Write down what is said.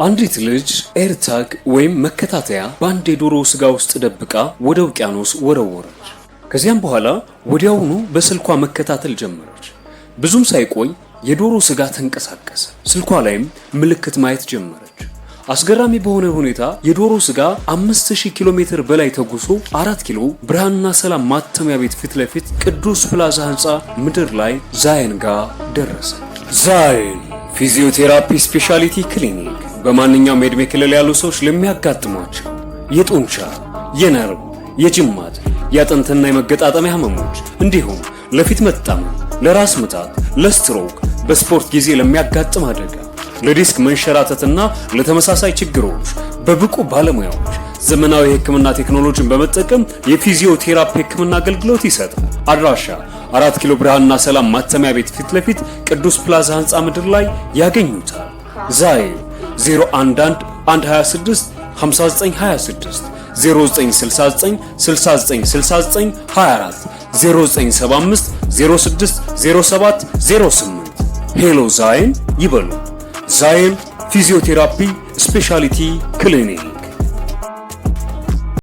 አንዲት ልጅ AirTag ወይም መከታተያ በአንድ የዶሮ ስጋ ውስጥ ደብቃ ወደ ውቅያኖስ ወረወረች። ከዚያም በኋላ ወዲያውኑ በስልኳ መከታተል ጀመረች። ብዙም ሳይቆይ የዶሮ ስጋ ተንቀሳቀሰ። ስልኳ ላይም ምልክት ማየት ጀመረች። አስገራሚ በሆነ ሁኔታ የዶሮ ስጋ 5000 ኪሎ ሜትር በላይ ተጉዞ 4 ኪሎ ብርሃንና ሰላም ማተሚያ ቤት ፊት ለፊት ቅዱስ ፕላዛ ህንፃ ምድር ላይ ዛየን ጋር ደረሰ። ዛየን physiotherapy specialty clinic በማንኛውም የዕድሜ ክልል ያሉ ሰዎች ለሚያጋጥሟቸው የጡንቻ፣ የነርቭ፣ የጅማት፣ የአጥንትና የመገጣጠሚያ ህመሞች እንዲሁም ለፊት መጣመም፣ ለራስ ምታት፣ ለስትሮክ፣ በስፖርት ጊዜ ለሚያጋጥም አደጋ፣ ለዲስክ መንሸራተትና ለተመሳሳይ ችግሮች በብቁ ባለሙያዎች ዘመናዊ የህክምና ቴክኖሎጂን በመጠቀም የፊዚዮቴራፒ ህክምና አገልግሎት ይሰጣል። አድራሻ 4 ኪሎ ብርሃንና ሰላም ማተሚያ ቤት ፊት ለፊት ቅዱስ ፕላዛ ህንፃ ምድር ላይ ያገኙታል። ዛይን 011 126 5926፣ 0969 69 69 24፣ 0975 06 07 08። Hello ዛይን ይበሉ። ዛይን physiotherapy specialty clinic።